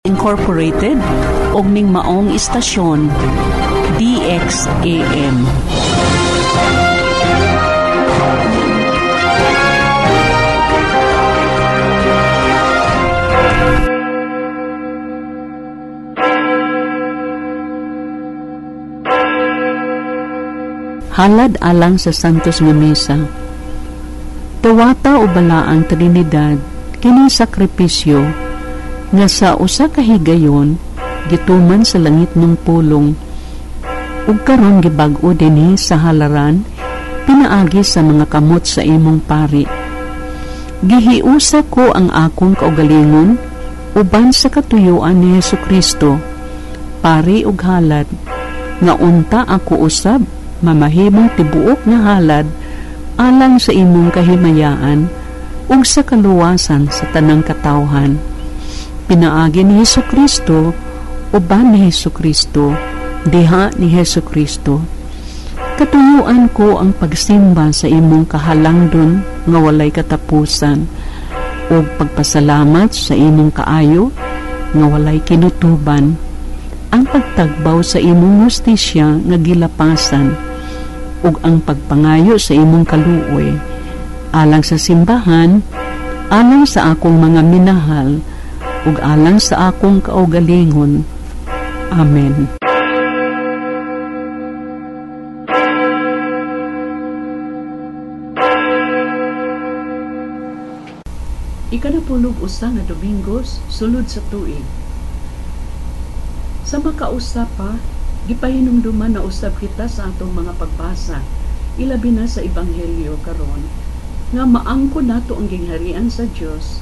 Incorporated og ning maong istasyon DXAM. Halad alang sa Santos nga Misa. Dawata o balaang Trinidad kining sakripisyo nga sa usa ka higayon gituman sa langit ng pulong ug karon gibag-o dinhi sa halaran pinaagi sa mga kamot sa imong pari. Gihiusa ko ang akong kaugalingon uban sa katuyuan ni Hesukristo, pari ug halad, nga unta ako usab mamahimong tibuok nga halad alang sa imong kahimayaan ug sa kaluwasan sa tanang katawhan. Pinaagi ni Hesukristo, uban ni Hesukristo, diha ni Hesukristo. Katuyuan ko ang pagsimba sa imong kahalangdon nga walay katapusan ug pagpasalamat sa imong kaayo nga walay kinutuban, ang pagtagbaw sa imong hustisya nga gilapasan ug ang pagpangayo sa imong kaluoy alang sa simbahan, alang sa akong mga minahal ug alang sa akong kaugalingon. Amen. Ikanapulog usa nga Domingo sulod sa tuig. Sa makausa pa, gipahinumduman na usab kita sa atong mga pagbasa, ilabi na sa Ebanghelyo karon, nga maangko nato ang gingharian sa Dios,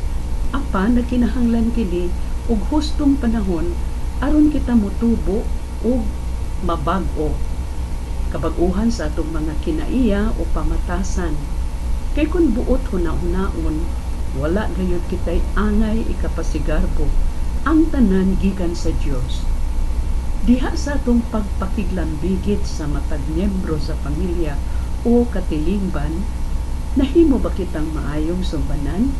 apan nagkinahanglan kini og hustong panahon aron kita motubo og mabag-o. Kabag-uhan sa atong mga kinaiya o pamatasan. Kay kun buot huna-hunaon, wala gayud kitay angay ikapasigarbo, ang tanan gikan sa Dios. Diha sa atong pagpakiglambigit sa matag miyembro sa pamilya o katilingban, nahimo ba kitang maayong sumbanan?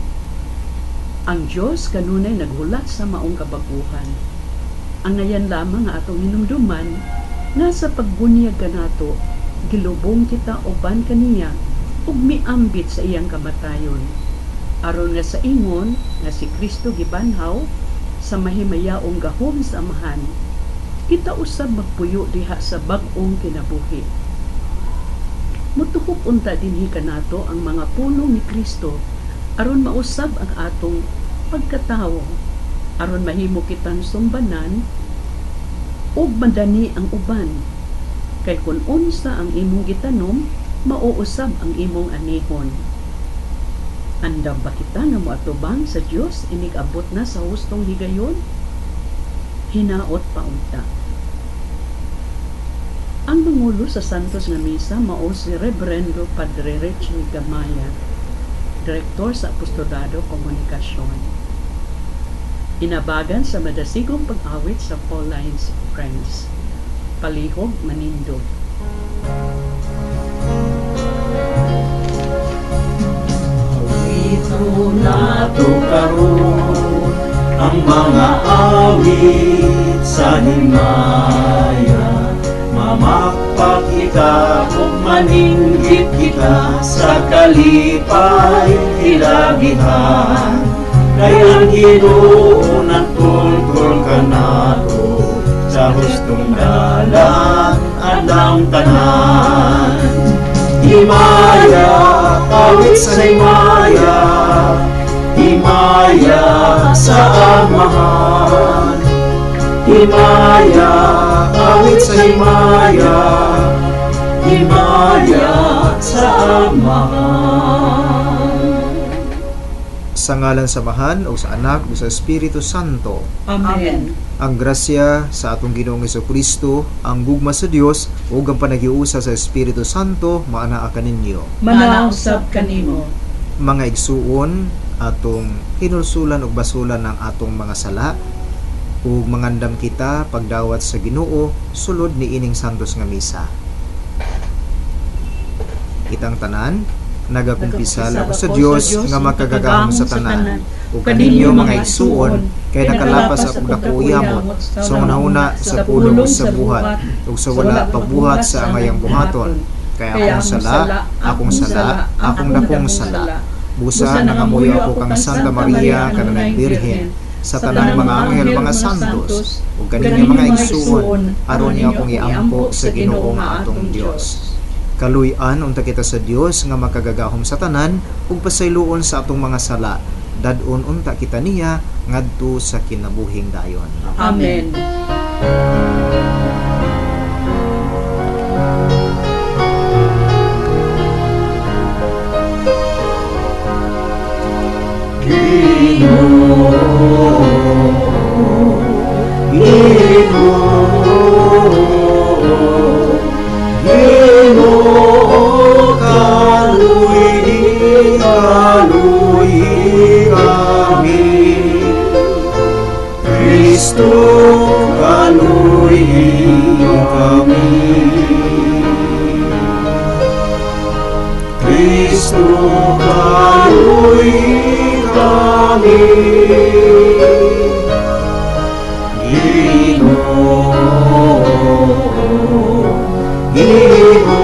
Ang Dios kanunay naghulat sa maong kabaguhan. Ang ngayan lamang nga atong hinumduman nga sa pagbunyag kanato, gilubong kita uban kaniya ug miambit sa iyang kamatayon. Aron nga sa ingon nga si Kristo gibanhaw sa mahimayaong gahom sa Amahan, kita usab magpuyo diha sa bag-ong kinabuhi. Mutuhop unta dinhi kanato ang mga pulong ni Kristo aron mausab ang atong pagkatawo, aron mahimo kitang sumbanan ug madani ang uban. Kay kun unsa ang imong gitanom, mauusab ang imong anihon. Andam ba kita nga moatubang sa Dios inig abot na sa hustong higayon? Hinaot pa unta. Ang mangulo sa Santos nga Misa mao si Reverendo Padre Richie Gamaya, Direktor sa Apostolado Komunikasyon. Inabagan sa madasigong pag-awit sa Pauline's Friends. Palihog manindog. Awito nato karon ang mga awit sa himaya. Mamakpak kita ug maninggit kita sa kalipay hilabihan. Kay ang Ginoo nagtultol kanato sa hustong dalan adlaw tanan. Himaya, awit sa himaya, himaya sa Amahan. Himaya, awit sa himaya, himaya sa Amahan. Sa ngalan sa Amahan o sa Anak o sa Espiritu Santo. Amen. Ang grasya sa atong Ginoong Hesukristo, ang gugma sa Dios ug ang panaghiusa sa Espiritu Santo maanaa kaninyo. Manausab kanimo. Mga igsuon, atong hinulsulan ug basulan ang atong mga sala ug mangandam kita pagdawat sa Ginoo sulod niining santos nga misa. Kitang tanan Nagakumpisal ako sa Dios nga makagagahom sa tanan, ug kaninyo mga igsuon, kay nakalapas akong dako yamot sa hunahuna, sa pulong, sa buhat ug sa wala pagbuhat sa angayang buhaton. Kay akong sala, akong sala, akong dakong sala. Busa nangamuyo ako kang Santa Maria, kanunay Birhen, sa tanang mga anghel, mga santos, ug kaninyo mga igsuon, aron niyo akong iampo sa Ginoo nga atong Dios. Kaluy-an unta kita sa Dios nga makagagahom sa tanan, ug pasayloon sa atong mga sala. Dad-on unta kita niya ngadto sa kinabuhing dayon. Amen. Ginoo, Ginoo, Ginoo, kaluy-i, kaluy-i kami. Kristo, kaluy-i kami. Kristo, kaluy-i kami. Ginoo, Ginoo,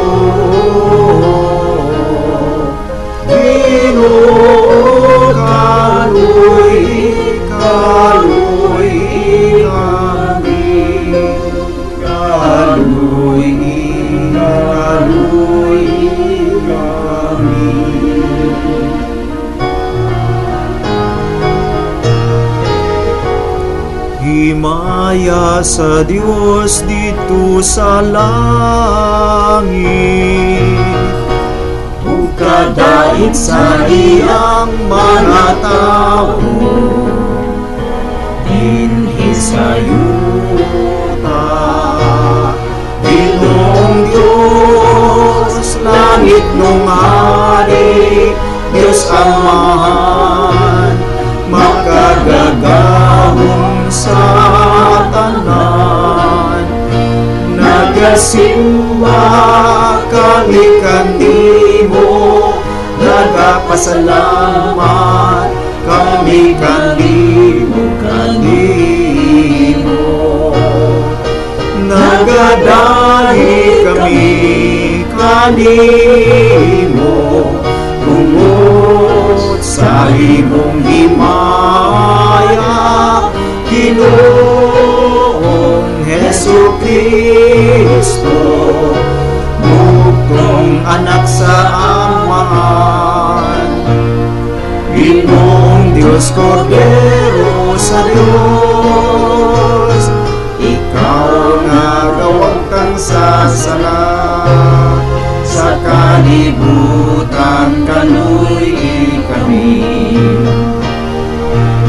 Ginoo, kaluy-i, kaluy-i kami. Kaluy-i, kaluy-i kami. Himaya sa Dios dito sa langit, ug kadait sa iyang mga tawo dinhi sa yuta. Ginoong Dios, langit nungari, Dios Amahan, makagagahom sa tanan. Nagasimba kami kanimo, nagapasalamat kami kanimo, kanimo. Nagadali kami kanimo, tungod sa imong himaya, Ginoong Hesus Kristo, bugtong anak sa Amahan. Ginoong Dios, Kordero sa Dios, ikaw nga gawagtang sa sala, sa kalibutan kaluy-i kami.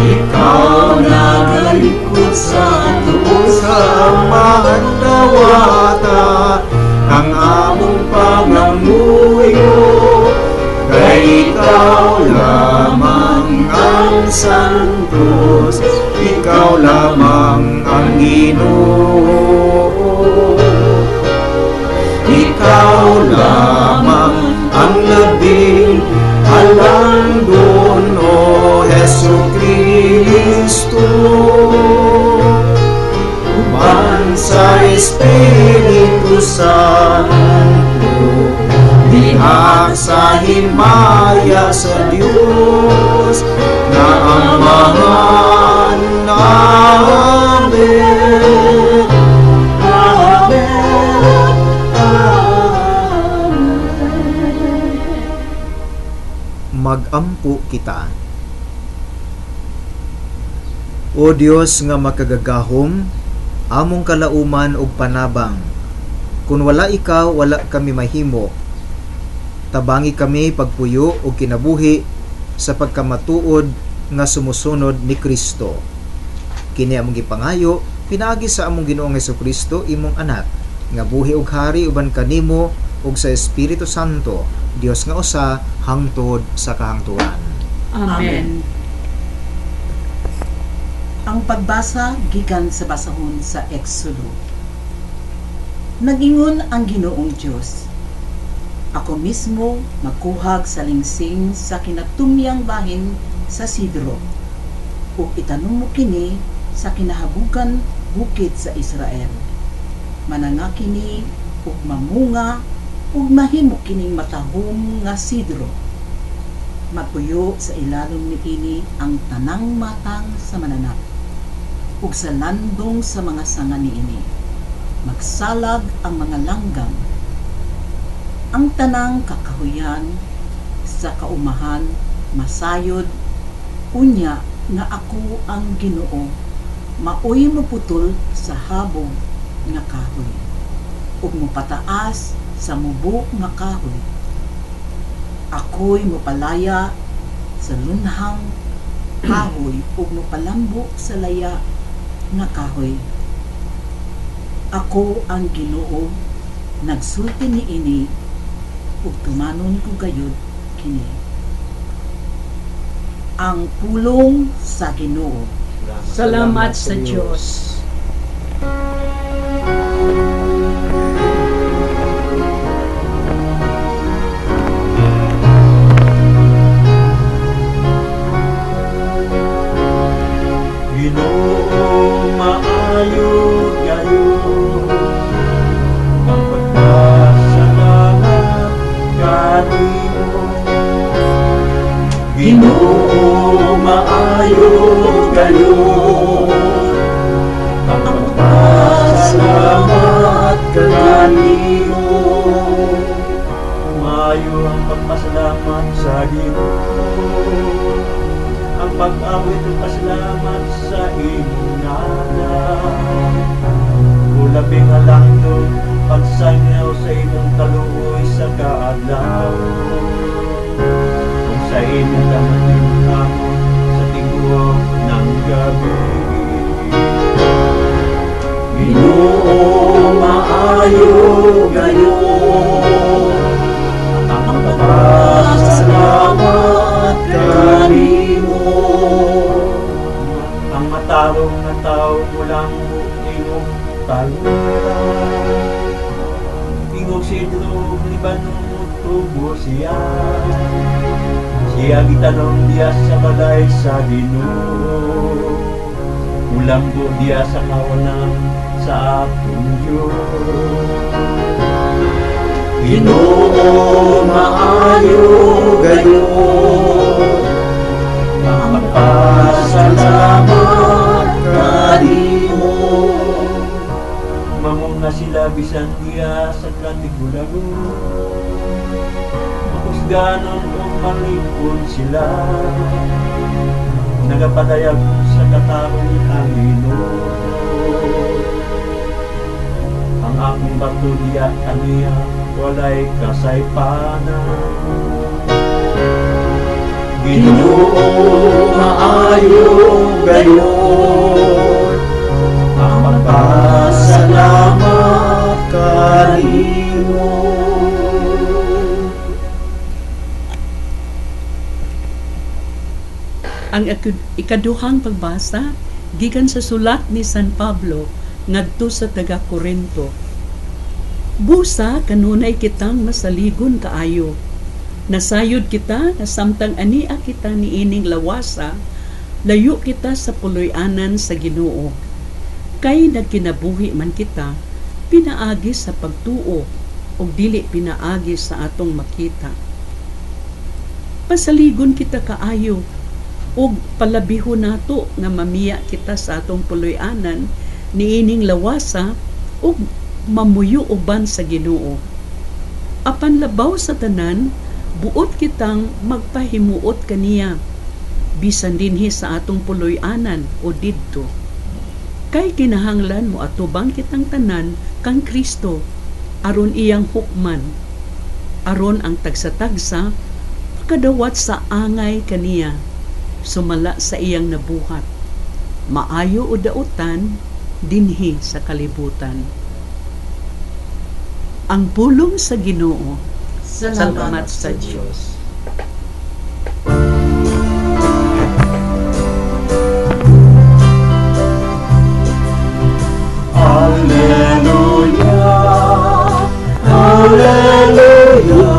Ikaw nagalikod sa tuo sa Amahan, dawata ang among pangamuyo, kay ikaw lamang ang santos, ikaw lamang ang Ginoo. Ikaw lamang ang labing halangdon, O Hesu Kristo. Uban sa Espiritu Santo, diha sa himaya sa Dios na Amahan. Amen. Amen. Amen. Magampo kita. O Dios nga makagagahom, among kalauman ug panabang. Kun wala ikaw, wala kami mahimo. Tabangi kami pagpuyo ug kinabuhi sa pagkamatuod nga sumusunod ni Kristo. Kini among gipangayo pinaagi sa among Ginoong Hesukristo, imong anak, nga buhi ug hari uban kanimo ug sa Espiritu Santo, Dios nga usa hangtod sa kahangturan. Amen. Ang pagbasa gikan sa basahon sa Exodo. Nagingon ang Ginoong Dios, Ako mismo magkuhag sa lingsing sa kinatumyang bahin sa sidro, ug itanom mo kini sa kinahabugan bukid sa Israel. Mananga kini ug mamunga ug mahimo kining matahom nga sidro. Magpuyo sa ilalom niini ang tanang matang sa mananap, ug sa landong sa mga sanga niini magsalag ang mga langgam. Ang tanang kakahuyan sa kaumahan masayod, unya nga ako ang Ginoo maoy moputol sa habog nga kahoy ug mopataas sa mubo nga kahoy. Ako'y mopalaya sa lunhang kahoy ug mopalambo sa laya nga kahoy. Ako ang Ginoo nagsulti niini ug tumanon ko gayud kini. Ang pulong sa Ginoo. Salamat sa Dios. Ginoo, maayo kayo, ang pagpasalamat kanimo. Ginoo, maayo kayo, ang pagpasalamat kanimo. Maayo ang pagpasalamat sa Ginoo, ang pag-awit ng pasalamat sa imong ngalan. Ulabing alangdon, pagsanyaw sa imong kaluoy sa kaadlaw, kung sa imong kamatimkamot sa tingog ng gabi. Ginoo, maayo gayon, ang pagpasalamat kanimo. Ang matarong na tao mulambo ingog palura, ingog sidro Libanon tubo siya. Siya gitanom diya sa balay sa Ginoo, mulambo diya sa kawanan sa atong Diyos. Ginoo, maayo gayon, ang pagpasalamat kanimo. Mamunga sila bisan diya sa katigulago, makusganon o malipon sila, nagapadayag sa katarong ang Ginoo. Ang akong bato diya kaniya walay kasaypanan. Ginoo, maayo gayon, ang pagpasalamat kanimo. Ang ikaduhang pagbasa gikan sa sulat ni San Pablo ngadto sa taga Korinto. Busa kanunay kitang masaligon kaayo. Nasayod kita na samtang ania kita niining lawasa, layo kita sa puloy-anan sa Ginoo. Kay nagkinabuhi man kita pinaagi sa pagtuo ug dili pinaagi sa atong makita. Pasaligon kita kaayo ug palabihon nato nga mamiya kita sa atong puloy-anan niining lawasa ug mamuyo uban sa Ginoo. Apan labaw sa tanan, buot kitang magpahimuot kaniya bisan dinhi sa atong puloy-anan o didto. Kay kinahanglan mo atubang kitang tanan kang Kristo aron iyang hukman, aron ang tagsa-tagsa makadawat sa angay kaniya sumala sa iyang nabuhat, maayo o dautan dinhi sa kalibutan. Ang pulong sa Ginoo. Salamat sa Dios. Alleluia, Alleluia,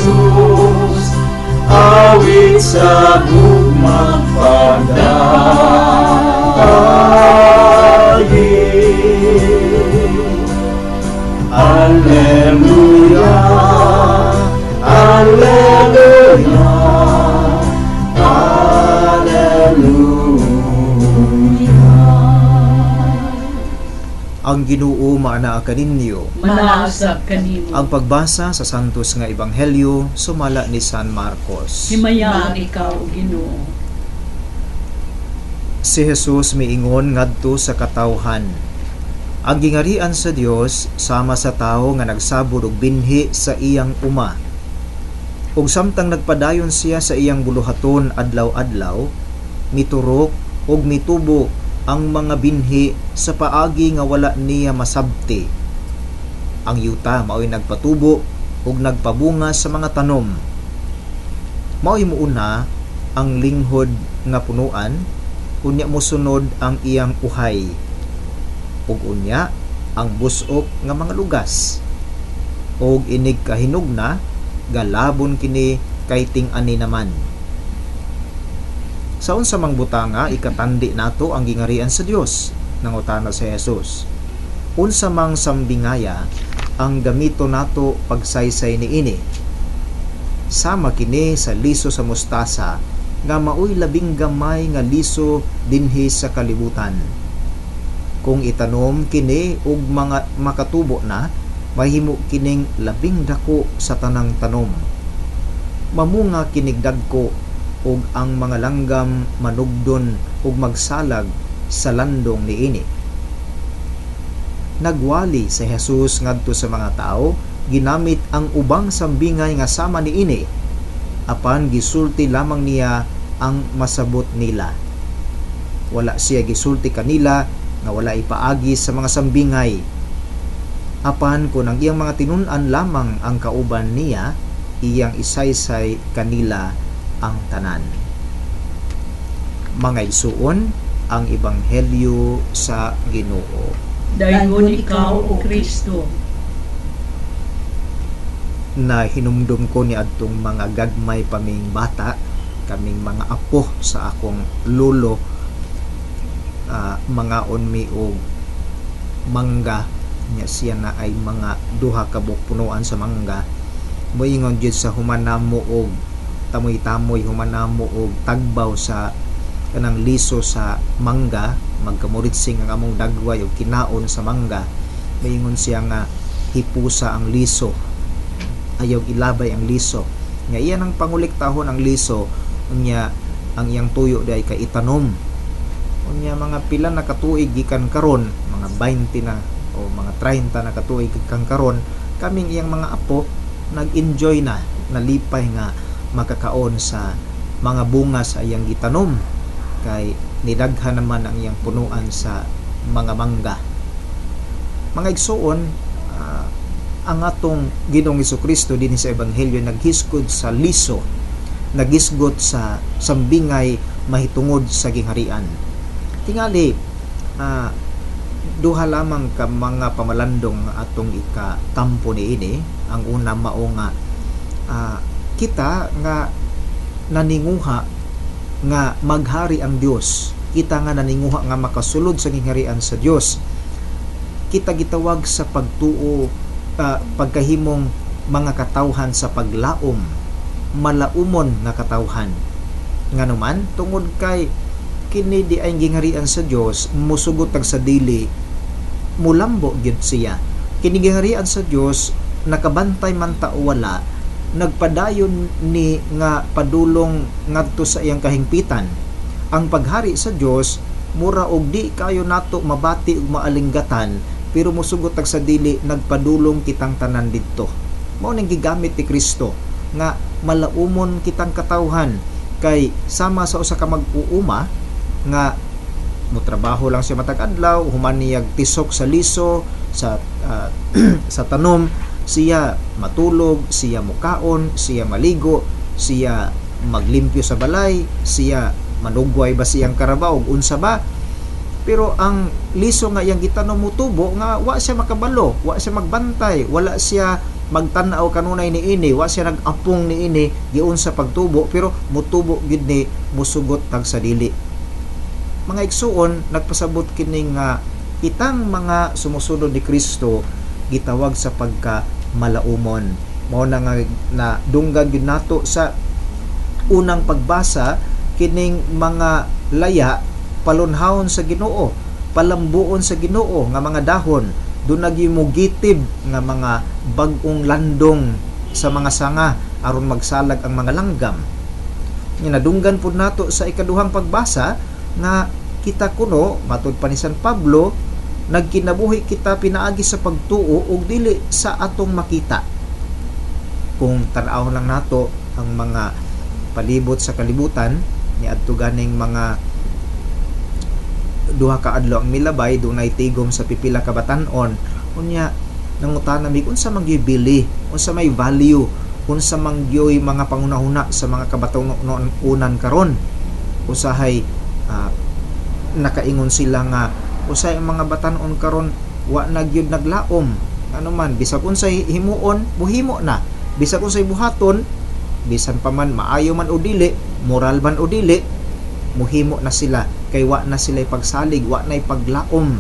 Jesus, awit sa gugmang pagdagi. Alleluia, Alleluia, Alleluia. Ang Ginoo maanaa kaninyo. Manaasab kanimo. Ang pagbasa sa Santos nga Ebanghelyo sumala ni San Marcos. Himayaan ikaw, Ginoo. Si Jesus miingon ngadto sa katawhan. Ang gingarian sa Dios sama sa tawo nga nagsabod og binhi sa iyang uma. Ug samtang nagpadayon siya sa iyang buluhaton adlaw-adlaw, miturok ug mitubo ang mga binhi sa paagi nga wala niya masabti. Ang yuta mao'y nagpatubo ug nagpabunga sa mga tanom. Mao'y muuna ang linghod nga punuan, unya mosunod ang iyang uhay, ug unya ang busok nga mga lugas. Og inig kahinugna, galabon kini kay ting-ani naman. Sa unsa mang butanga ikatandi nato ang gingarian sa Dios, nangutana si Jesus. Unsa mang sambingaya ang gamito nato pagsaysay niini? Sama kini sa liso sa mustasa nga maoy labing gamay nga liso dinhi sa kalibutan. Kung itanom kini og mga makatubo na, mahimo kining labing dako sa tanang tanom. Mamunga kinig dagko ug ang mga langgam manugdon ug magsalag sa landong niini. Nagwali si Jesus ngadto sa mga tao, ginamit ang ubang sambingay nga sama niini, apan gisulti lamang niya ang masabot nila. Wala siya gisulti kanila nga wala ipaagi sa mga sambingay. Apan kung ang iyang mga tinun-an lamang ang kauban niya, iyang isaysay kanila ang tanan. Mga igsuon, ang Ebanghelyo sa Ginoo. Dayon ikaw, O Kristo. Na hinumdum ko ni adtong mga gagmay paming bata, kaming mga apo sa akong lolo, mga onmi og mangga nya siya na ay mga duha ka buok punuan sa mangga. Moingon jud sa humanamo og tamoy-tamoy, humanamo og tagbaw sa kanang liso sa mangga, magkamuritsing ang among dagway og kinaon sa mangga. Moingon siya nga hipusa ang liso, ayaw ilabay ang liso. Nga iyan ang panguliktahon ang liso, unya ang iyang tuyo day kay itanom. Unya mga pila na katuig gikan karon, mga 20 na o mga 30 na katuig gikan karon, kaming iyang mga apo nag-enjoy na, nalipay nga makakaon sa mga bunga sa iyang gitanom, kay nidaghan naman ang iyang punuan sa mga mangga. Mga igsuon, ang atong Ginoong Hesukristo dinhi sa Ebanghelyo naghisgod sa liso, nagisgot sa sambingay mahitungod sa gingharian. Tingali, duha lamang ka mga pamalandong atong ikatampo niini. Ang una mao nga kita nga naninguha nga maghari ang Dios, kita nga naninguha nga makasulod sa gingharian sa Dios, kita gitawag sa pagtuo, pagkahimong mga katawhan sa paglaom, malaumon nga katawhan. Nganuman tungod kay kini di ay gingharian sa Dios, musugot tag sa dili, mulambo gyud siya. Kini gingharian sa Dios nakabantay man ta o wala, nagpadayon ni nga padulong ngadto sa iyang kahingpitan. Ang paghari sa Dios mura og di kayo nato mabati ug maalinggatan, pero musugot tag sa dili, nagpadulong kitang tanan didto. Mao ning gigamit ni Kristo nga malaumon kitang katawhan, kay sama sa usa ka mag-uuma nga motrabaho lang siya matag adlaw, human niyag tisok sa liso sa sa tanom, siya matulog, siya mukaon, siya maligo, siya maglimpyo sa balay, siya manugway ba siyang karabaw unsa ba. Pero ang liso nga iyang gitanom motubo nga wa siya makabalo, wa siya magbantay, wala siya magtan-aw kanunay niini, wa siya nag-apong niini giunsa pagtubo, pero mutubo gid ni, musugot tag sa dili. Mga igsuon, nagpasabot kini nga kitang mga sumusunod ni Kristo gitawag sa pagka malaumon. Mao na nga na dunggan gyud nato sa unang pagbasa kining mga laya palunhawon sa Ginoo, palambuon sa Ginoo nga mga dahon, duna gyud mogitib nga mga bag-ong landong sa mga sanga aron magsalag ang mga langgam. Nga nadunggan pud nato sa ikaduhang pagbasa nga kita kuno, matud pa ni San Pablo, nagkinabuhi kita pinaagi sa pagtuo ug dili sa atong makita. Kung tan-awon lang nato ang mga palibot sa kalibutan niadto ganing mga duha ka adlaw ang milabay, dunay tigom sa pipila ka batan-on. Unya nangutana mig unsa man gyud bili, unsa may value, unsa man gyud mga pangunahuna sa mga kabatan-unan karon. Usahay nakaingon sila nga usay ang mga batan-on karon wa na gyud naglaom, ano man bisag unsay himuon buhimo na, bisag unsay buhaton, bisan pa man maayo man o dili, moral man o dili, muhimo na sila kay wa na sila pagsalig, wa na paglaom,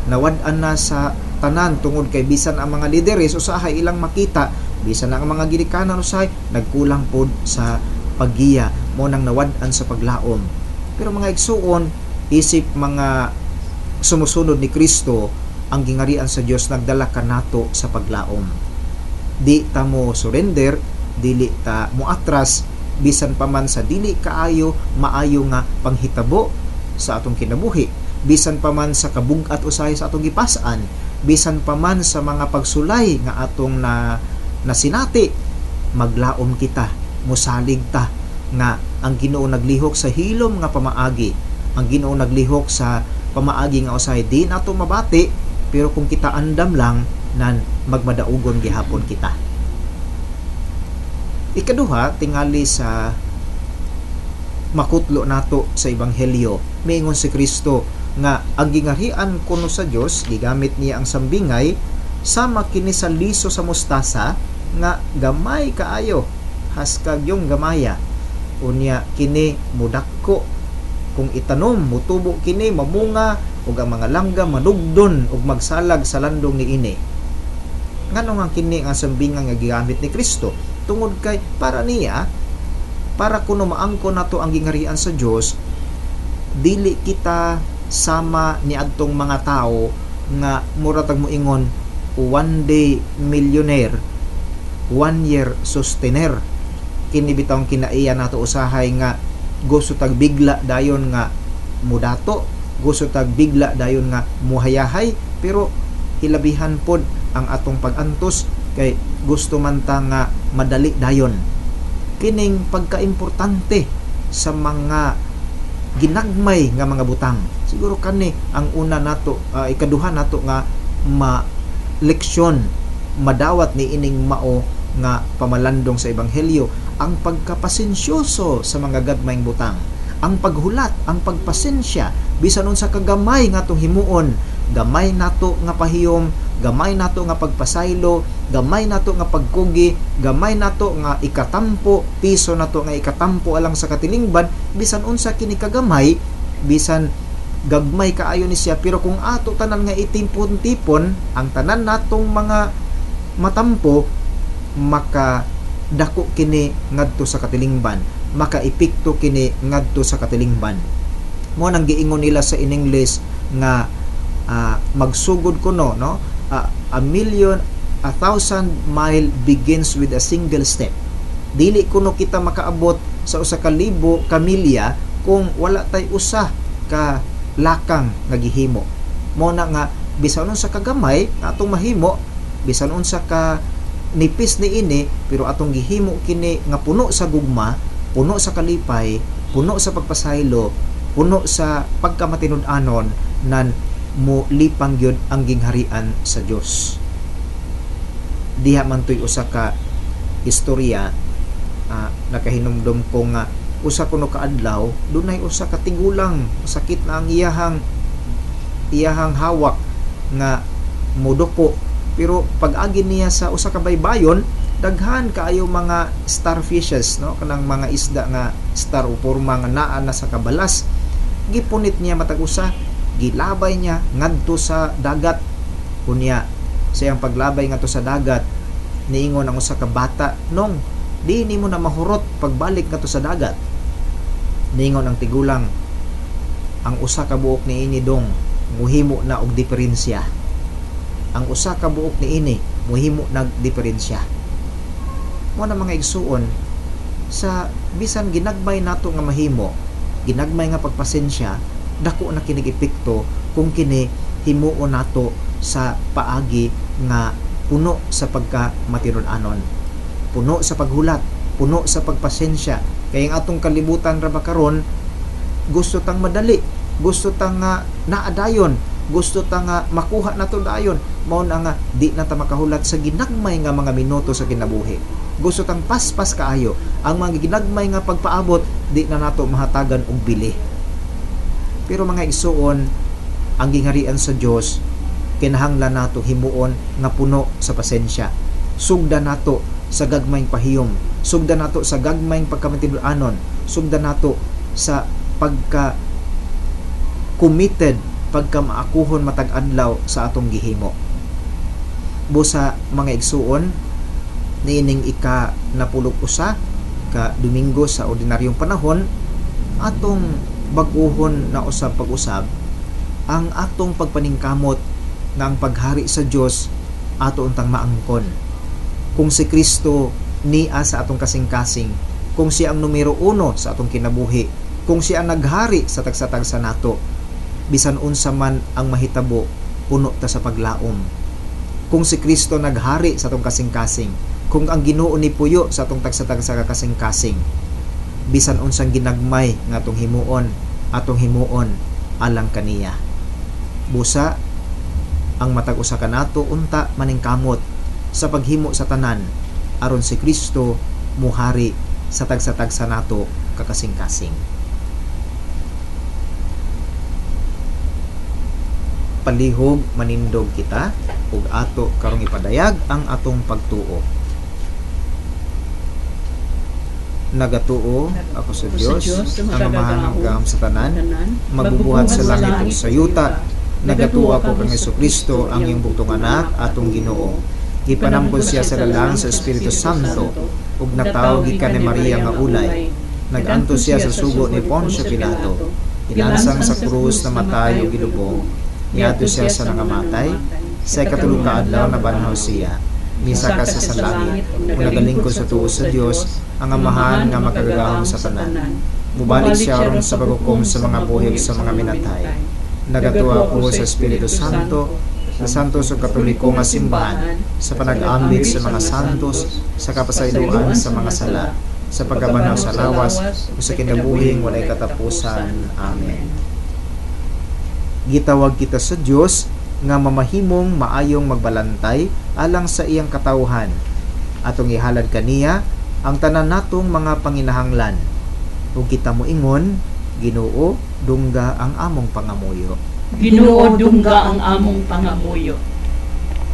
nawad-an na sa tanan tungod kay bisan ang mga lideres usahay ilang makita, bisan ang mga ginikanan usahay nagkulang pod sa paggiya, mo nang nawad-an sa paglaom. Pero mga igsuon, isip mga sumusunod ni Kristo, ang gingarian sa Dios nagdala kanato sa paglaom. Di ta mo surrender, dili ta moatras, bisan pa man sa dili kaayo maayo nga panghitabo sa atong kinabuhi, bisan pa man sa kabug-at usahay sa atong gipas-an, bisan pa man sa mga pagsulay nga atong na nasinati, maglaom kita, mosalig ta nga ang Ginoo naglihok sa hilom nga pamaagi, ang Ginoo naglihok sa pamaagi nga usahay di nato mabati, pero kung kita andam lang nan magmadaugon gihapon kita. Ikaduha, tingali sa makutlo nato sa ebanghelyo, miingon si Kristo nga ang gingarian kuno sa Dios, gigamit niya ang sambingay sama kini sa liso sa mustasa nga gamay kaayo, haskag yung gamaya. Unya kini mudakko, kung itanom mutubo kini, mamunga ug ang mga langga manugdon ug magsalag sa landong niini. Ngano nga kini ang sambingan nga gigamit ni Kristo? Tungod kay para niya, para kuno maangko nato ang gingarian sa Dios, dili kita sama niadtong mga tao nga mura tag moingon one day millionaire, one year sustainer. Kini bitawng kinaiya nato usahay nga gusto tag bigla dayon nga mudato, gusto tag bigla dayon nga muhayahay, pero hilabihan pod ang atong pag-antos kay gusto man ta nga madali dayon. Kining pagkaimportante sa mga ginagmay nga mga butang, siguro kani ang una nato, ikaduha nato nga ma leksyon madawat ni ining mao nga pamalandong sa ebanghelyo, ang pagkapasensyoso sa mga gagmayng butang, ang paghulat, ang pagpasensya bisan unsa kagamay nga atong himuon, gamay nato nga pahiyom, gamay nato nga pagpasaylo, gamay nato nga pagkugi, gamay nato nga ikatampo, piso nato nga ikatampo alang sa katilingban, bisan unsa kini kagamay, bisan gagmay kaayo ni siya, pero kung ato tanan nga itimpon-tipon ang tanan natong mga matampo, maka dako kini ngadto sa katilingban, makaepekto kini ngadto sa katilingban. Mo nang giingon nila sa in English nga magsugod kuno, no, a thousand mile begins with a single step. Dili kuno kita makaabot sa usa ka libo ka milya kung wala tay usa ka lakang nga gihimo. Mo na nga bisan unsa ka gamay nga atong mahimo, bisan unsa ka nipis ni ini, pero atong gihimo kini nga puno sa gugma, puno sa kalipay, puno sa pagpasaylo, puno sa pagkamatinud-anon, nan mo lipang gyud ang gingharian sa Dios. Diha man to'y usa ka istorya, nakahinumdum ko nga usa kuno kaadlaw dunay usa ka tigulang, sakit na ang iyahang hawak nga moduko Pero pag-agi niya sa usa ka baybayon, daghan kaayo mga starfishes, no, kanang mga isda nga star o porma nga naa na sa kabalas. Gipunit niya matag usa, gilabay niya ngadto sa dagat. Unya sa iyang paglabay ngadto sa dagat, niingon ang usa ka bata, "Nong, di nimo na mahurot pagbalik ngadto sa dagat." Niingon ang tigulang, "Ang usa ka buok niini dong muhimo na og diferensya. Ang usa ka buok niini muhimo nag diferensya." Mo na mga igsuon, sa bisan ginagmay nato nga mahimo, ginagmay nga pagpasensya, dako na kinig epekto kung kini himuon nato sa paagi nga puno sa pagka matinud-anon, puno sa paghulat, puno sa pagpasensya. Kay ang atong kalibutan ra ba karon, gusto tang madali, gusto tang naadayon, gusto ta nga makuha nato dayon. Mao na nga di na ta makahulat sa ginagmay nga mga minuto sa kinabuhi. Gusto tang paspas kaayo. Ang mga ginagmay nga pagpaabot di na nato mahatagan og bili. Pero mga igsuon, ang gingharian sa Dios kinahanglan nato himuon nga puno sa pasensya. Sugda nato sa gagmayng pahiyom, sugda nato sa gagmayng pagkamatinud-anon, sugda nato sa pagka committed, pagka maakuhon matag adlaw sa atong gihimo. Busa mga igsuon, niining ika 91 ka Domingo sa ordinaryong panahon, atong bag-uhon na usab pag-usab ang atong pagpaningkamot nga ang paghari sa Dios ato untang maangkon. Kung si Kristo niya sa atong kasing-kasing, kung siya ang numero 1 sa atong kinabuhi, kung siya ang naghari sa tagsa-tagsa nato, bisan unsa man ang mahitabo, puno ta sa paglaom. Kung si Kristo naghari sa atong kasing-kasing, kung ang Ginoo ni puyo sa atong tagsa-tagsa ka kasing-kasing, bisan unsang ginagmay nga atong himuon alang kaniya. Busa ang matag usa kanato unta maningkamot sa paghimo sa tanan aron si Kristo muhari sa tagsa-tagsa nato kakasing-kasing. Palihog manindog kita ug ato karong ipadayag ang atong pagtuo. Nagatuo ako sa Dios, ang Amahan ng sa tanan, magbubuhat sa langit ug sa yuta. Nagatuo ako kang Hesukristo, ang iyong bugtong anak, atong Ginoo. Gipanampon siya sa lalang sa Espiritu Santo ug natawo gikan ni Maria nga ulay. Nagantos siya sa sugo ni Poncio Pilato. Gilansang sa krus, namatay ug gilubong. Niadto siya sa nangamatay. Sa ikatulong ka adlaw nabanhaw siya. Misaka sa langit ug nagalingkod sa tuo sa Dios, ang Amahan nga makagagahom sa tanan. Mubalik siya aron sa paghukom sa mga buhi ug sa mga minatay. Nagatuo ako sa Espiritu Santo, sa Santos ug Katoliko nga simbahan, sa panag-ambit sa mga santos, sa kapasayloan sa mga sala, sa pagkabanaw sa lawas ug sa kinabuhing walay katapusan. Amen. Gitawag kita sa Dios nga mamahimong maayong magbalantay alang sa iyang katawhan. Atong ihalad kaniya ang tanan natong mga panginahanglan. Ug kita moingon, Ginoo, dungga ang among pangamuyo. Ginoo, dungga ang among pangamuyo.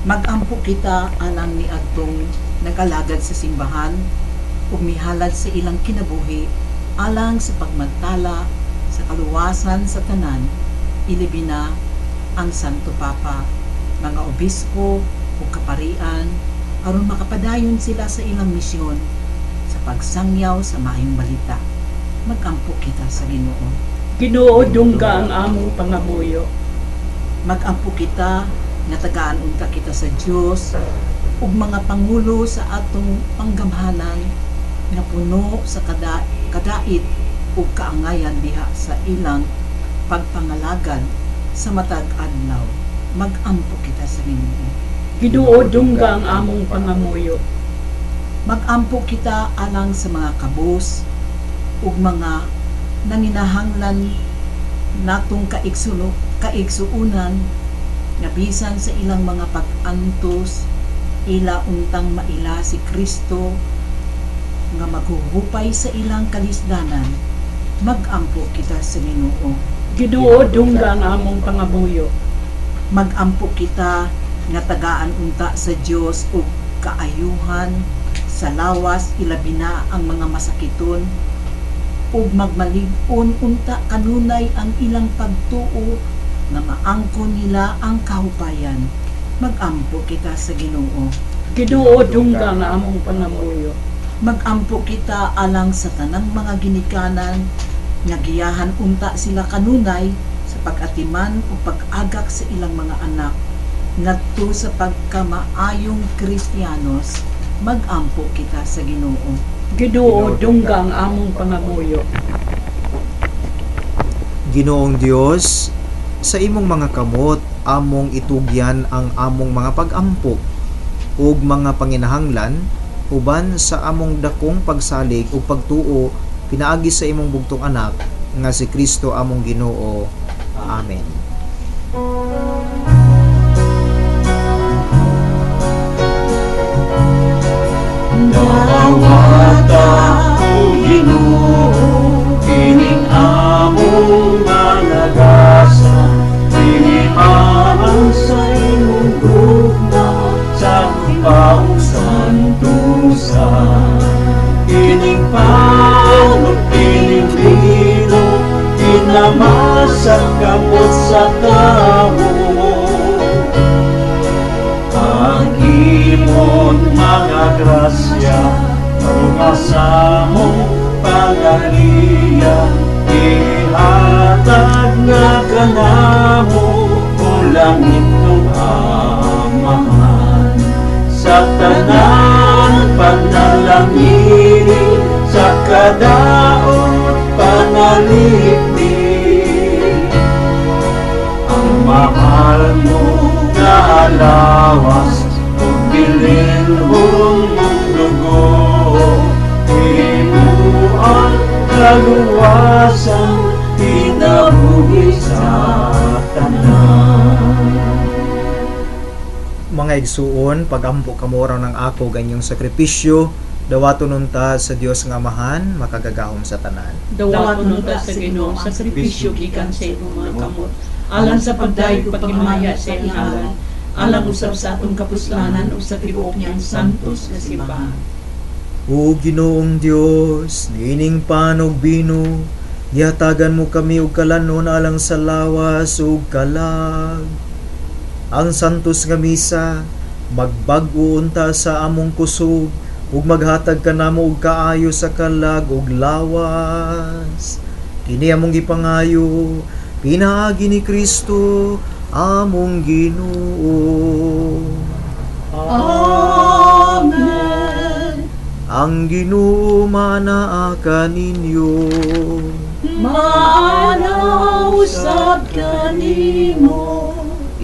Magampo kita alang ni atong nagalagad sa simbahan ug mihalad sa ilang kinabuhi alang sa pagmantala sa kaluwasan sa tanan, ilabi na ang Santo Papa, mga obispo ug kaparian, aron makapadayon sila sa ilang misyon sa pagsangyaw sa maayong balita. Magampo kita sa Ginoo. Ginoo, dungga ang among pangamuyo. Magampo kita nga tagaan unta kita sa Dios ug mga pangulo sa atong panggamhanan nga puno sa kadait ug kaangayan diha sa ilang pagpangalagad sa matag adlaw. Magampo kita sa Ginoo. Ginoo, dungga ang among pangamuyo. Magampo kita alang sa mga kabus ug mga nanginahanglan natong kaigsuunan nga bisan sa ilang mga pag-antos, ila untang maila si Kristo nga maghuhupay sa ilang kalisdanan. Magampo kita sa Ginoo. Ginoo, dungga ang among pangamuyo. Magampo kita nga tagaan unta sa Dios og kaayuhan sa lawas, ilabi na ang mga masakiton, ug magmalig-on unta kanunay ang ilang pagtuo nga maangkon nila ang kahupayan. Magampo kita sa Ginoo. Ginoo, dungga ang among pangamuyo. Magampo kita alang sa tanang mga ginikanan nga giyahan unta sila kanunay sa pag-atiman o pag-agak sa ilang mga anak ngadto sa pagkamaayong Kristiyanos. Magampo kita sa Ginoo. Ginoo, dungga ang among pangamuyo. Ginoong Dios, sa imong mga kamot among itugyan ang among mga pag-ampo ug mga panginahanglan uban sa among dakong pagsalig ug pagtuo pinaagi sa imong bugtong anak nga si Kristo among Ginoo. Amen. Dawata o Ginoo, kining among managasa, pinimaan sa imong gugma sa paong santusa. Kining panot, kining bino, kinamasa kamot sa tawo. Ang imong mga grasya, sa mong pangaliya, ihatag na kanamo o langit ng Amahan. Sa tanan panalangini, sa kadaot panalipni, ang mahal mo na alawas, ug bilinhon mong dugo, imuang kaluwasan, kinabuhi sa tanan. Mga igsuon, pagampo kamo aron ang ako ganyong sakripisyo, dawaton unta sa Dios nga Amahan, makagagahom sa tanan. Dawaton unta sa Ginoo ang sakripisyo gikan sa imong mga kamot, alang sa pagdayeg ug paghimaya sa iyang ngalan, alang usab sa atong kapuslanan ug sa tibuok niyang santos nga simbahan. O Ginoong Dios, niining pan ug bino, gihatagan mo kami og kalanon alang sa lawas ug kalag. Ang santos nga misa magbag-o unta sa among kusog ug maghatag kanamo og kaayo sa kalag ug lawas. Kini among gipangayo pinaagi ni Kristo among Ginoo. Amen. Ang Ginoo manaa kaninyo. Maana usab kanimo.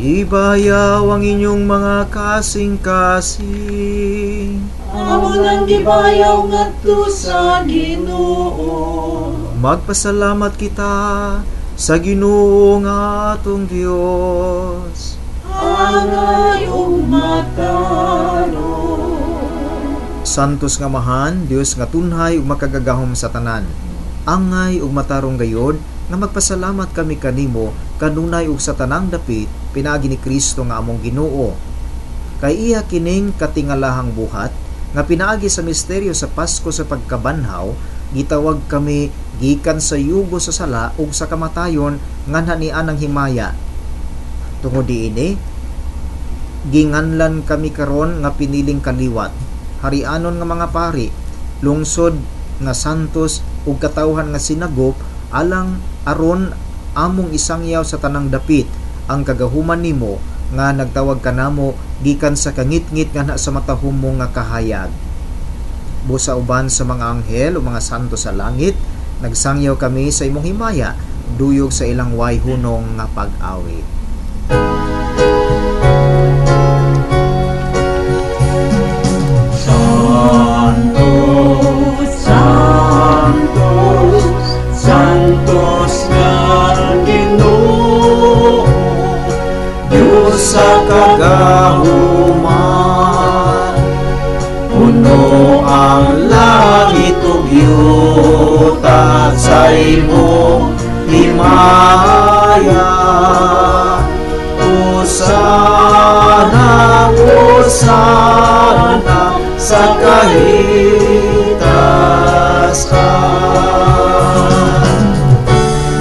Ibayaw ang inyong mga kasing-kasing. Amo nang gibayaw ngadto sa Ginoo. Magpasalamat kita sa Ginoo nga atong Dios. Angay ug matarong. Santos nga Amahan, Dios nga tunhay ug makagagahom sa tanan. Angay ug matarong gayod nga magpasalamat kami kanimo kanunay ug sa tanang dapit pinaagi ni Kristo nga among Ginoo. Kay iya kining katingalahang buhat nga pinaagi sa misteryo sa Pasko sa pagkabanhaw, gitawag kami gikan sa yugo sa sala ug sa kamatayon nganha ni anang himaya. Tungod diini, ginganlan kami karon nga piniling kaliwat, harianon nga mga pari, lungsod nga santos ug katawhan nga sinagop, alang aron among isangyaw sa tanang dapit ang kagahuman nimo nga nagtawag kanamo gikan sa kangitngit nganha sa matahom mo nga kahayag. Busa uban sa mga anghel o mga santo sa langit, nagsangyaw kami sa imong himaya, duyog sa ilang way hunong nga pag-awit. Santos, Santos, Santos nga Ginoo, Diyos sa kagahuman, puno ang langit ug yuta sa imong himaya. Hosana. Hosana sa kahitasan.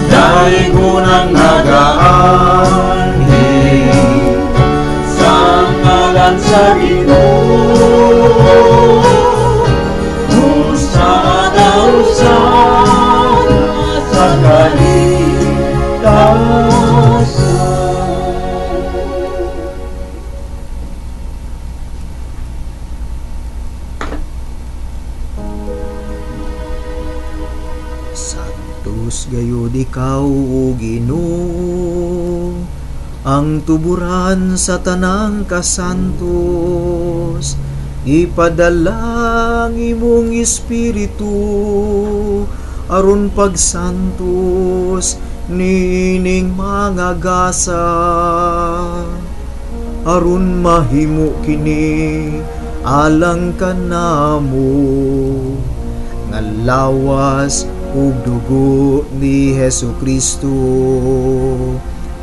Daigon ang nagaanhi sa ngalan sa Ginoo. Hosana, Hosana sa kahitasan. Santos gayud ikaw, o Ginoo, ang tuburan sa tanang kasantos. Ipadala ang imong espiritu aron pagsantos niining mga gasa, aron mahimo kini alang kanamo nga lawas ug dugo ni Hesus Kristo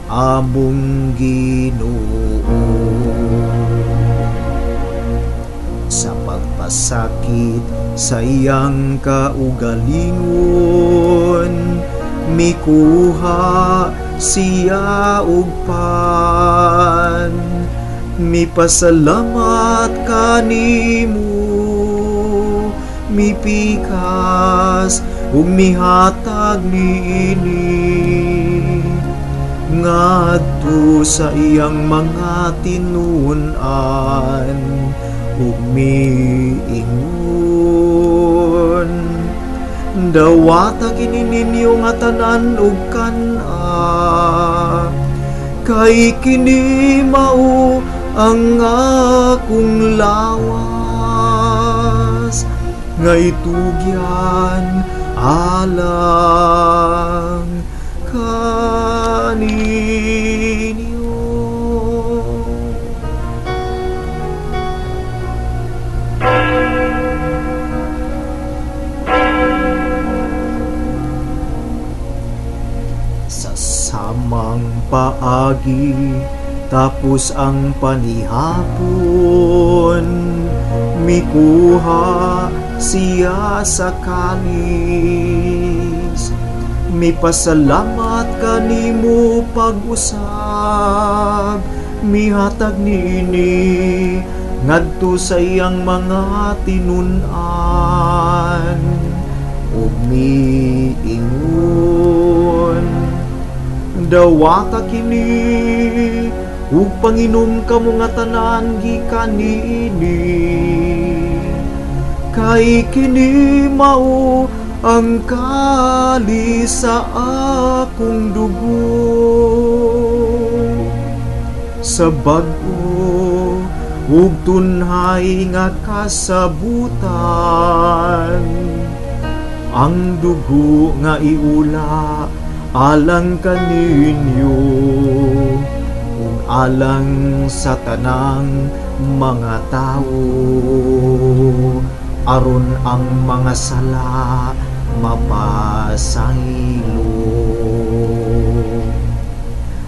among Ginoo. Sa pagpasakit sa iyang kaugalingon, mikuha siya og pan, mipasalamat kanimo, mipikas ug mihatag niini ngadto sa iyang mga tinun-an ug miingon, dawata kini ninyo nga tanan ug kan-a, kay kini mao ang akong lawas nga itugyan alang kaninyo. Sa samang paagi tapos ang panihapon, mikuha siya sa kalis, mipasalamat kanimo pag-usab, mihatag niini ngadto sa iyang mga tinun-an ug miingon, dawata kini ug panginom kamo nga tanan gikan niini, kay kini mao ang kalis sa akong dugo sa bag-o ug tunhay nga kasabutan, ang dugo nga iula alang kaninyo ug alang sa tanang mga tawo, aron ang mga sala mapasaylo.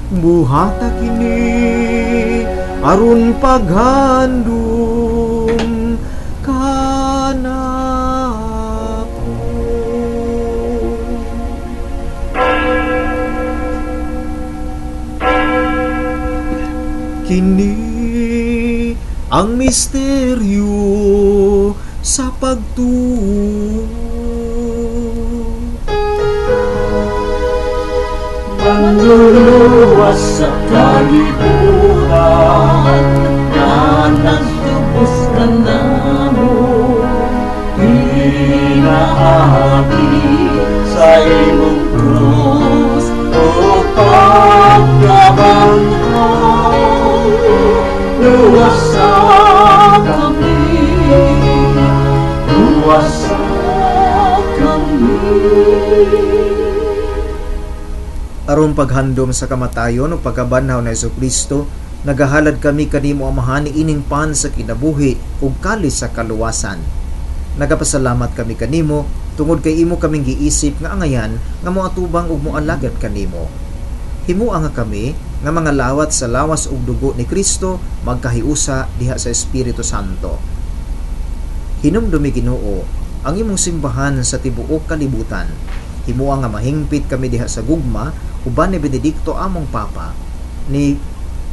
Buhata kini aron paghandom kanako. Kini ang misteryo sa pagtuo. Manluluwas sa kalibutan na nagtubos ka namo, pinaagi sa imong krus o pagkabanhaw, luwasa kami, luwasa kami. Aron paghandom sa kamatayon o pagkabanhaw ni Hesukristo, nagahalad kami kanimo Amahan ining pan sa kinabuhi ug kalis sa kaluwasan. Nagapasalamat kami kanimo tungod kay imo kaming giisip nga angayan nga moatubang ug moalagad kanimo. Himua nga kami nga mga lawat sa lawas ug dugo ni Kristo magkahiusa diha sa Espiritu Santo. Hinumdumi, Ginoo, ang imong simbahan sa tibuok kalibutan. Himoa nga mahingpit kami diha sa gugma uban ni Benedicto among Papa, ni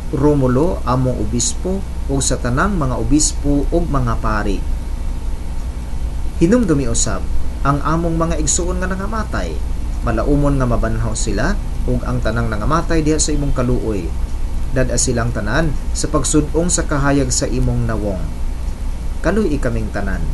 Romulo among obispo, ug sa tanang mga obispo ug mga pari. Hinumdumi usab ang among mga igsuon nga nangamatay, malaumon nga mabanhaw sila ug ang tanang nangamatay diha sa imong kaluoy. Dad-a silang tanan sa pagsud-ong sa kahayag sa imong nawong. Kaluy-i kaming tanan,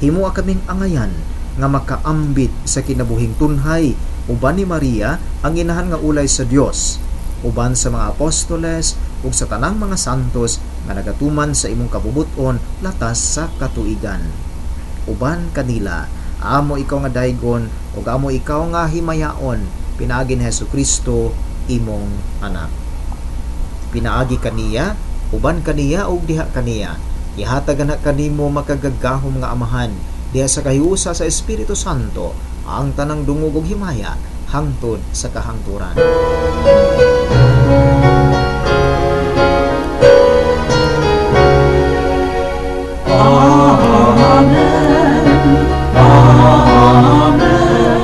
himoa kaming angayan nga makaambit sa kinabuhing tunhay uban ni Maria ang inahan nga ulay sa Dios, uban sa mga apostoles ug sa tanang mga santos nga nagatuman sa imong kabubut-on latas sa katuigan. Uban kanila amo ikaw nga daygon ug amo ikaw nga himayaon, pinaagi ni Hesukristo imong anak. Pinaagi kaniya, uban kaniya ug diha kaniya, ihatag na kanimo makagagahom nga Amahan diha sa kahiusa sa Espiritu Santo ang tanang dungog ug himaya hangtod sa kahangturan. Amen. Amen.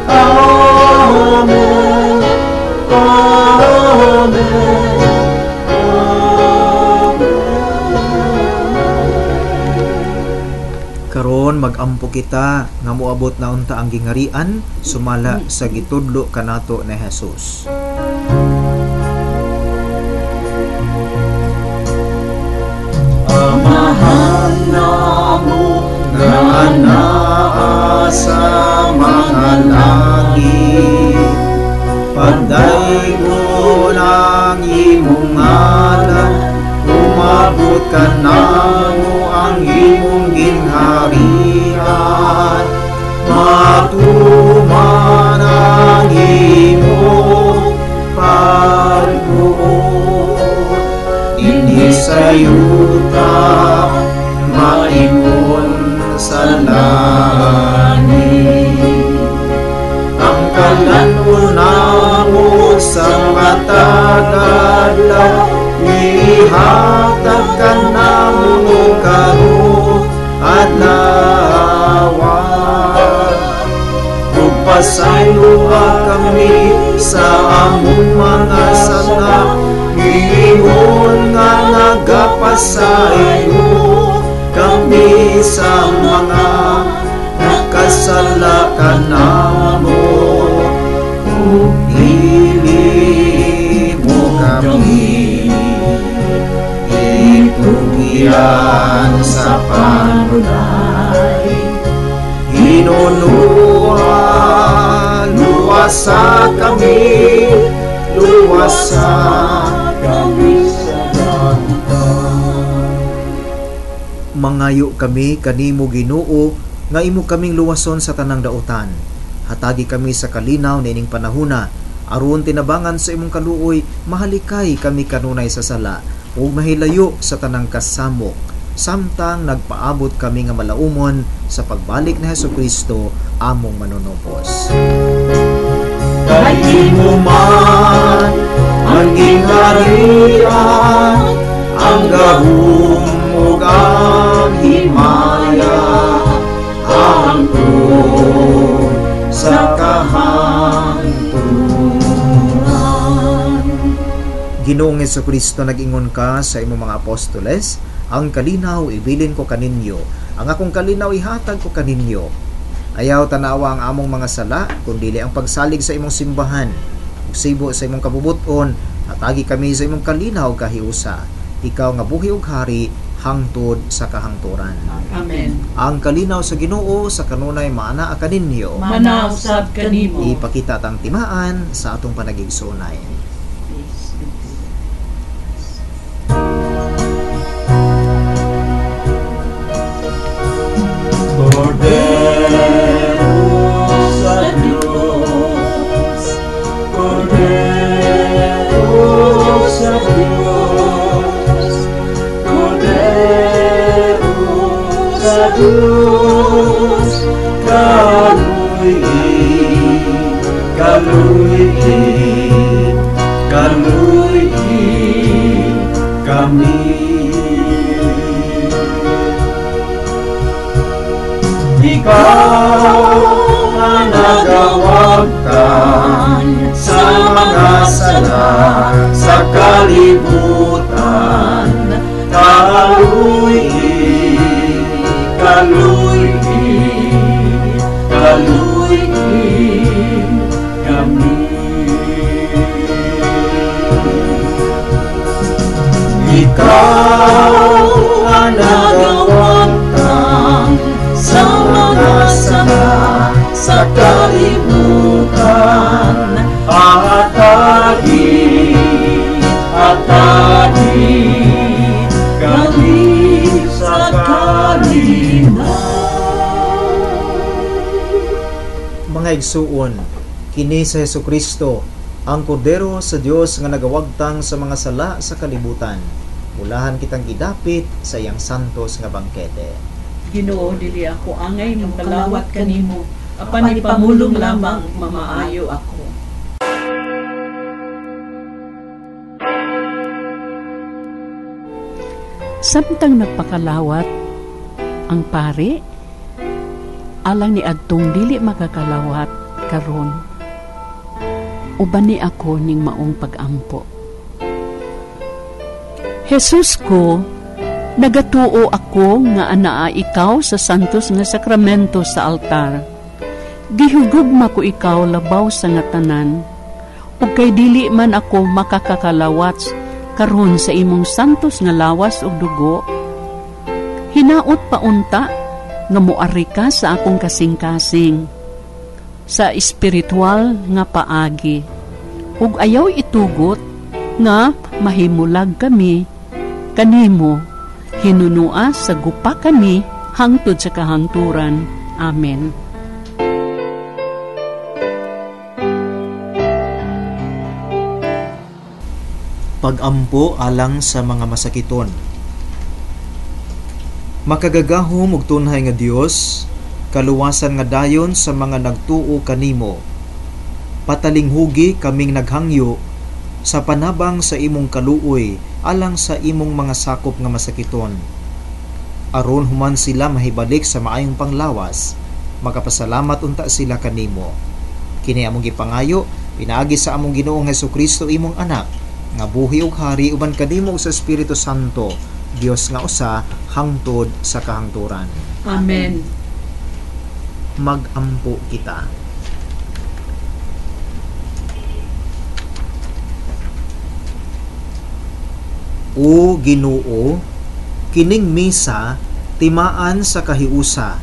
Amen. Amen. Amen. Karon magampo kita nga moabot na unta ang gingarian sumala sa gitudlo kanato ni Jesus. Amahan namo nga anaa sa mga langit, padaygon ang imong ngalan, umabot kanamo ang imong gingharian, matuman ang imong pagbuot dinhi sa yuta maingon sa langit. Ang kalan-on namo sa matag adlaw, ihatag kanamo karon adlaw. Ug pasayloa kami sa among mga sala, ingon nga nagapasaylo kami sa mga nakasala kanamo. Ug dili mo kami itugyan sa panulay, hinunuha luwasa kami, luwasa kami sa dautan. Mangayo kami kanimo, Ginoo, nga imo kaming luwason sa tanang dautan. Hatagi kami sa kalinaw niining panahuna, aron tinabangan sa imong kaluoy, mahalikay kami kanunay sa sala ug mahilayo sa tanang kasamok, samtang nagpaabot kami nga malaumon sa pagbalik ni Hesukristo among manunubos. Kay imo man ang gingharian, ang gahom ug ang himaya, hangtod sa kahangturan. Ginoong Hesukristo, nag-ingon ka sa imong mga apostoles, ang kalinaw ibilin ko kaninyo, ang akong kalinaw ihatag ko kaninyo. Ayaw tanawa ang among mga sala, kundili ang pagsalig sa imong simbahan. Ug sibo sa imong kabubut-on, hatagi kami sa imong kalinaw kahiusa. Ikaw nga buhi ug hari hangtod sa kahangturan. Amen. Ang kalinaw sa Ginoo sa kanunay maanaa kaninyo. Manaw sab kanimo. Ipakita tang timaan sa atong panagigsunay. Peace be to you. Cordero sa Diyos, Cordero sa Diyos, Cordero sa Diyos. Kaluy-i, kaluy-i kami. Ikaw ang nagawagtan sa mga sala sa kalibutan. Kaluy-i, kaluy-i, kaluy-i kami. Ikaw ang nagawagtan sa mga sala sa kalibutan. Atagi, atagi kami sa kalinaw. Mga igsuon, kini sa Hesukristo, ang Kordero sa Dios nga nagawagtang sa mga sala sa kalibutan. Mulahan kitang gidapit sa iyang santos nga bangkete. Ginoo, dili ako angay mangkalawat kanimo, apan ipamulong lamang mamaayo ako. Samtang nagpakalawat ang pare, alang ni adtong dili makakalawat karon, uban ni ako ning maong pag-ampo. Jesus ko, nagatuo ako nga anaa ikaw sa santos nga sakramento sa altar. Gihugugma ko ikaw labaw sa nga tanan, ug kay dili man ako makakakalawat karon sa imong santos nga lawas ug dugo. Hinaot paunta nga moari ka sa akong kasing-kasing sa espiritual nga paagi, ug ayaw itugot nga mahimulag kami kanimo, hinunua sa gupa kami hangtod sa kahangturan. Amen. Pag-ampo alang sa mga masakiton. Makagagahom ug tunhay nga Dios, kaluwasan nga dayon sa mga nagtuo kanimo. Patalinghugi kaming naghangyo sa panabang sa imong kaluoy alang sa imong mga sakop nga masakiton. Aron human sila mahibalik sa maayong panglawas, makapasalamat unta sila kanimo. Kini among gipangayo pinaagi sa among Ginoong Hesukristo imong anak, nga buhi ug hari uban kanimo sa Espiritu Santo, Dios nga usa hangtod sa kahangturan. Amen. Magampo kita. O Ginoo, kining misa timaan sa kahiusa,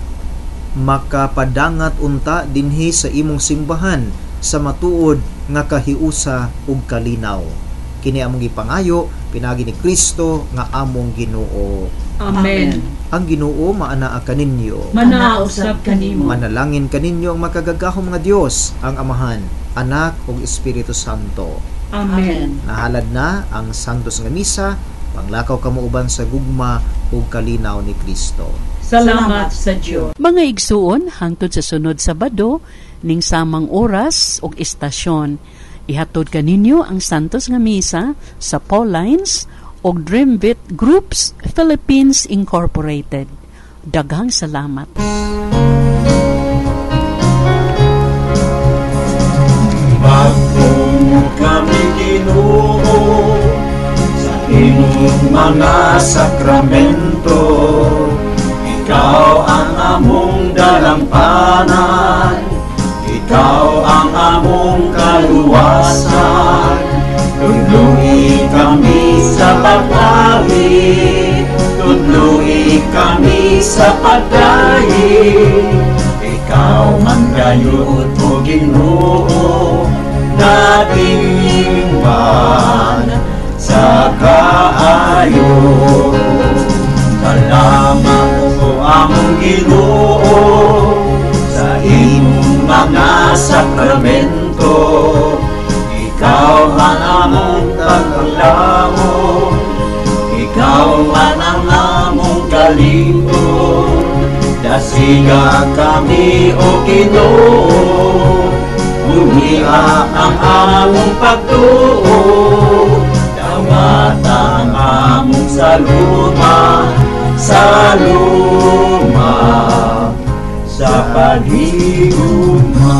makapadangat unta dinhi sa imong simbahan sa matuod nga kahiusa ug kalinaw. Kini among gipangayo pinaagi ni Kristo nga among Ginoo. Amen. Ang Ginoo maanaa kaninyo. Manaa usab kanimo. Manalangin kaninyo ang makagagahom nga Dios, ang Amahan, Anak ug Espiritu Santo. Amen. Nahalad na ang santos nga misa, panglakaw kamo uban sa gugma ug kalinaw ni Kristo. Salamat sa Dios. Mga igsuon, hangtod sa sunod Sabado ning samang oras ug istasyon, ihatod kaninyo ang santos nga misa sa Paulines og Dreambeat Groups Philippines Incorporated. Daghang salamat. Magtungo kami Ginoo sa imong mga sakramento. Ikaw ang among dalampanan, ikaw ang among kaluwasan. Tudlui kami sa paglahi, tudlui kami sa pagdahi. Ikaw man gayud, o Ginoo, natingban sa kaayo. Salamat o among Ginoo sa imong mga sakramento. Ikaw man among paglaom, ikaw man ang among kalipon. Dasiga kami, o Ginoo, Buhia ang among pagtuo, dawata ang among saluma, saluma sa paghigugma.